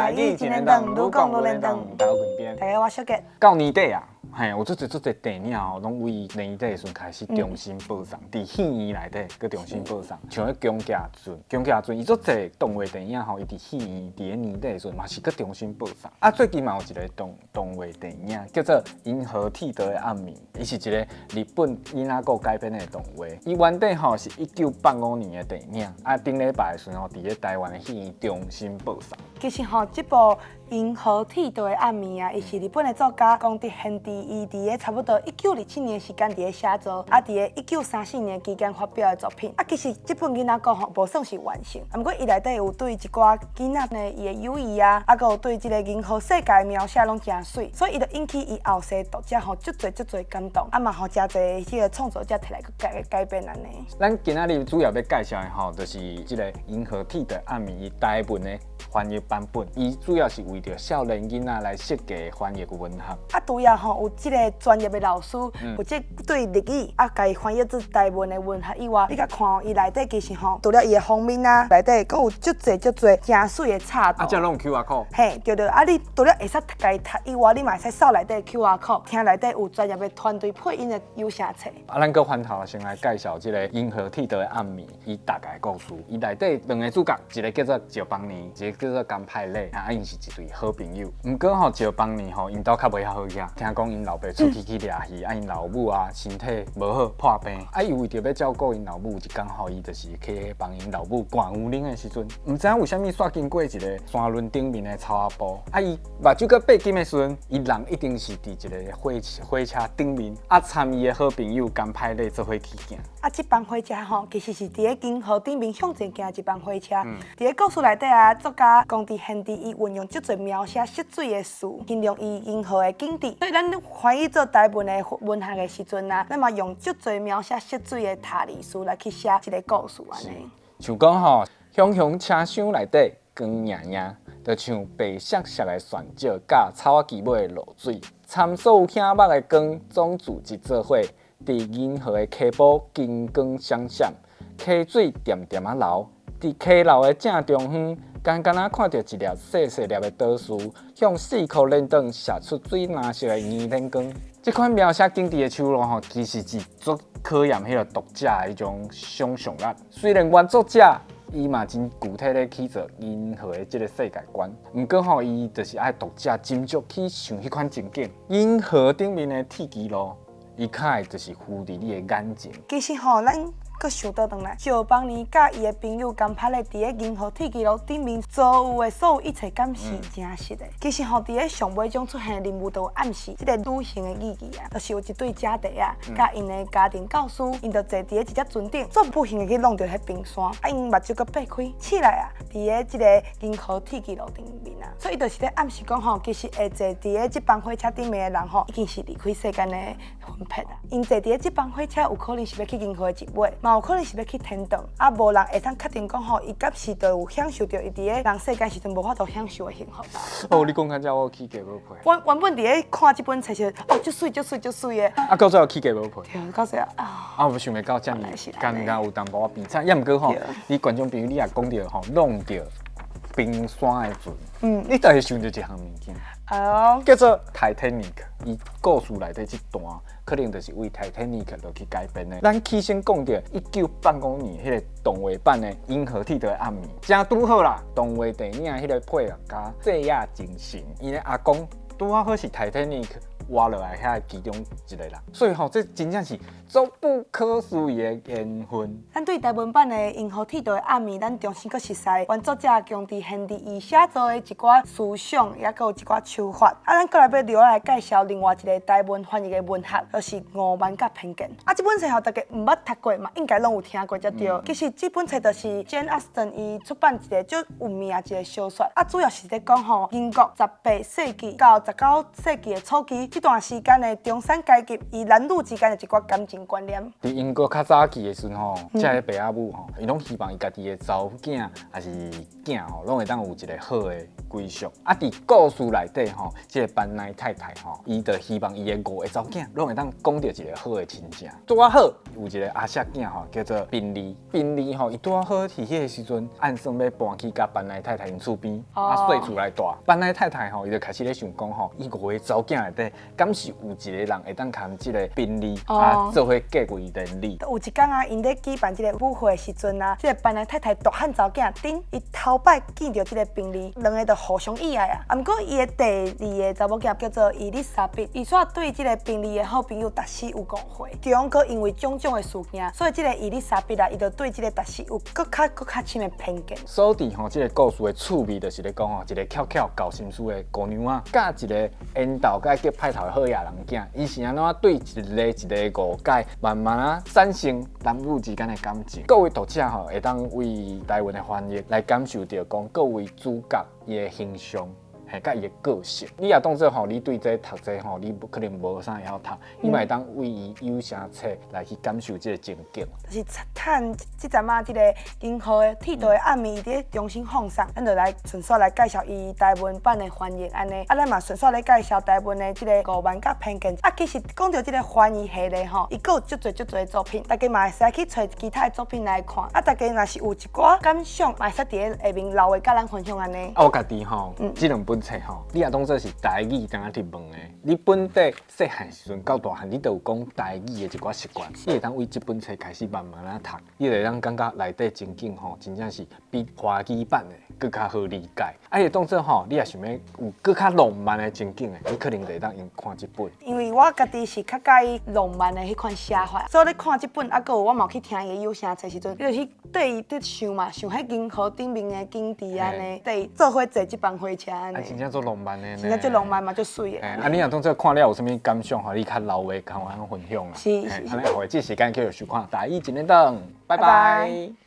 台語真連長，愈講愈連長。大家好，邊。大家好，我小杰。到年底啊，嘿，有足濟足濟電影哦，攏為年底的時陣開始重新播送，佇戲院內底閣重新播送。像彼宮崎駿，宮崎駿伊足濟動畫電影吼，伊佇戲院佇咧年底的時陣嘛是閣重新播送。啊，最近嘛有一个動畫電影叫做《銀河鐵道的暗暝》，伊是一个日本囡仔故改編的動畫。伊原底吼是1985年的電影，啊，頂禮拜的時陣吼，佇咧台灣的戲院重新播送。其實吼，這部《銀河鐵道的暗暝》啊，伊是日本的作家宮澤賢治，伊佇咧差不多1927年的時間佇咧寫作，啊，佇咧1934年期間發表的作品。啊，其實這本囡仔故吼無算是完成，啊，毋過伊內底有對一寡囡仔呢伊的友誼啊，啊，閣有對這個銀河世界的描寫攏誠媠，所以伊就引起伊後世讀者吼足濟足濟感動，啊嘛予誠濟彼個創作者提來閣改改編按呢。咱今仔日主要欲介紹的吼，就是這個《銀河鐵道暗暝》伊台文的翻譯版本，伊主要是為著少年囡仔來設計翻譯文學。啊，除了吼有這個專業的老師負責對日語啊，共伊翻譯做台文的文學以外，你共看哦，伊內底其實吼，除了伊的封面啊，內底閣有足濟足濟誠媠的插圖。啊，這攏有 QR code。嘿，對對，啊，你除了會使共伊讀以外，你嘛會使掃內底 QR code，聽內底有專業的團隊配音的有聲冊。啊，咱閣翻頭先來介紹這個《銀河鐵道的暗暝》，伊大概故事。伊內底兩个主角，一个叫做趙邦尼，一个叫做甘派禮，啊，𪜶是一對好朋友。毋過吼，趙邦尼吼，𪜶兜較袂遐好額，聽講𪜶老爸出去去掠魚，啊，𪜶老母啊身體無好破病，啊，伊為著欲照顧𪜶老母，有一工吼，伊就是去幫𪜶老母摜牛奶的時陣，毋知影為啥物煞經過一个山崙頂面的草仔埔，啊，伊目睭閣閉緊的時陣，伊人一定是佇一个火車頂面，啊，參伊的好朋友甘派禮做伙去行。啊，這班火車吼，其實是佇咧銀河頂面向前行的一班火車。佇咧故事內底啊，作家宮澤賢治伊運用足濟描寫色水的詞，形容伊銀河的景致。所以咱翻譯做台文的文學的時陣啊，咱嘛用足濟描寫色水的疊字詞來去寫這个故事按呢。像講吼，熊熊車廂內底光焱焱，就像白雪雪的旋石佮草仔墘尾的露水，參所有顯目的光總聚集做伙，佇銀河的溪埔金光閃閃，溪水恬恬仔流。佇溪流的正中央，敢敢若看著一粒細細粒的導視，向四箍連轉射出水藍色的圓點光。這款描寫景致的手路吼，其實是足考驗彼个讀者的彼種想像力。雖然原作者伊嘛真具體咧去做銀河的這个世界觀，毋過吼，伊就是愛讀者斟酌去想彼款情景。銀河頂面的鐵軌路，伊較會就是浮佇你的眼前。其實吼，咱閣想倒轉來，趙邦尼佮伊的朋友甘派禮佇咧銀河鐵軌路頂面遭遇的所有一切，敢是真實的？其實吼，佇咧上尾種出現的人物都有暗示這个旅行的意義啊，就是有一對姐弟啊，佮𪜶的家庭教師，𪜶就坐佇咧一隻船頂，足不幸的去挵著彼冰山，啊，𪜶目睭閣擘開，醒來啊，佇咧這个銀河鐵軌路頂面啊，所以伊就是咧暗示講吼，其實會坐佇咧這班火車頂面的人吼，已經是離開世間的魂魄啊。𪜶坐佇咧這班火車，有可能是欲去銀河的一尾，嘛有可能是欲去天堂，啊，無人會當確定講吼，伊敢是就有享受著伊佇咧人世間時陣無法度享受的幸福。哦，你講到這我起雞毛皮。我原本佇咧看這本冊時，哦，足媠足媠足媠的。啊，到最後起雞毛皮。對，到最後啊。啊，我想袂到遮爾感覺有淡薄仔悲慘，抑毋過吼，你觀眾朋友你若講著吼，弄著冰山的船，你就會想著一項物件，叫做 Titanic。伊故事內底這段，可能就是為 Titanic 落去改編的。咱起先講著1985年彼个動畫版的《銀河鐵道的暗暝》，誠拄好啦。動畫電影彼个配樂家這野精神，伊的阿公拄好好是 Titanic 活落來遐其中一个人，所以吼，這真正是足不可思議的緣分。咱對台文版的《銀河鐵道的暗暝》，咱重新閣熟悉原作者宮澤賢治伊寫作的一寡思想，抑閣有一寡手法。啊，咱閣來欲落來介紹另外一个台文翻譯的文學，就是《傲慢佮偏見》。啊，這本冊吼，大家毋捌讀過嘛，應該攏有聽過才對。其實這本冊就是 Jane Austen 伊出版一个足有名的一个小說。啊，主要是咧講吼，英國18世紀到19世紀的初期，這段時間的中產階級，伊男女之間的一寡感情觀念。佇英國較早期的時陣吼，這个爸仔母吼，伊攏希望伊家己的查某囝抑是囝吼，攏會當有一个好的歸宿。啊，佇故事內底吼，這个班奈太太吼，伊就希望伊的五个查某囝攏會當講著一个好的親情。拄仔好有一个阿叔囝吼，叫做賓利。賓利吼，伊拄仔好佇彼个時陣，按算欲搬去佮班奈太太𪜶厝邊，啊，細厝來住。班奈太太吼，伊就開始咧想講吼，伊五个查某囝內底，敢是有一个人會當共這个賓利啊做伙結為連理？有一工啊，𪜶咧舉辦這个舞會的時陣啊，這个班奈太太大漢查某囝頂，伊頭擺見著這个賓利，兩个就互相意愛啊。啊，毋過伊的第二個查某囝叫做伊麗莎白，伊煞對這个賓利的好朋友達西有誤會，中閣因為種種的事件，所以這个伊麗莎白啊，伊就對這个達西有閣較閣較深的偏見。所以吼，這个故事的趣味就是咧講吼，一个巧巧厚心思的姑娘仔，佮一个緣投佮激歹頭的好野人囝，伊是按怎對一个一個誤解，慢慢仔產生男女之間的感情。各位讀者吼，會當為台文的翻譯來感受著講各位主角伊的形象。嘿，佮伊的個性，你若當做吼，你對這讀冊吼，你可能無啥會曉讀，你嘛會當為伊有聲冊來去感受這个情景。就是趁這陣仔這个銀河的鐵道的暗暝，伊佇咧重新放送，咱就來順續來介紹伊台文版的翻譯按呢。啊，咱嘛順續來介紹台文的這个誤慢佮偏見。啊，其實講著這个翻譯系列吼，伊閣有足濟足濟的作品，大家嘛會使去揣其他的作品來看。啊，大家若是有一寡感想，嘛會使佇咧下面留話佮咱分享按呢。啊，我家己吼，這兩本冊吼，你若當做是台語敢若佇問的，你本底細漢時陣到大漢，你都有講台語的一寡習慣，你會當為這本冊開始慢慢仔讀，你會當感覺內底情景吼，真正是比華語版的閣較好理解。啊，伊當做吼，你若想欲有閣較浪漫的情景的，你可能就會當用看這本。因為我家己是較佮意浪漫的彼款寫法，所以咧看這本，啊，閣有我嘛有去聽伊的有聲冊時陣，你就去綴伊佇想嘛，想彼銀河頂面的景致按呢，綴伊做伙坐這班火車按呢。啊，真正足浪漫的呢。真正足浪漫嘛，足媠的。啊，你若當做看了有啥物感想吼，你較留話共阮分享啦。是是。按呢，後這時間繼續收看《台語一點燈》，拜拜。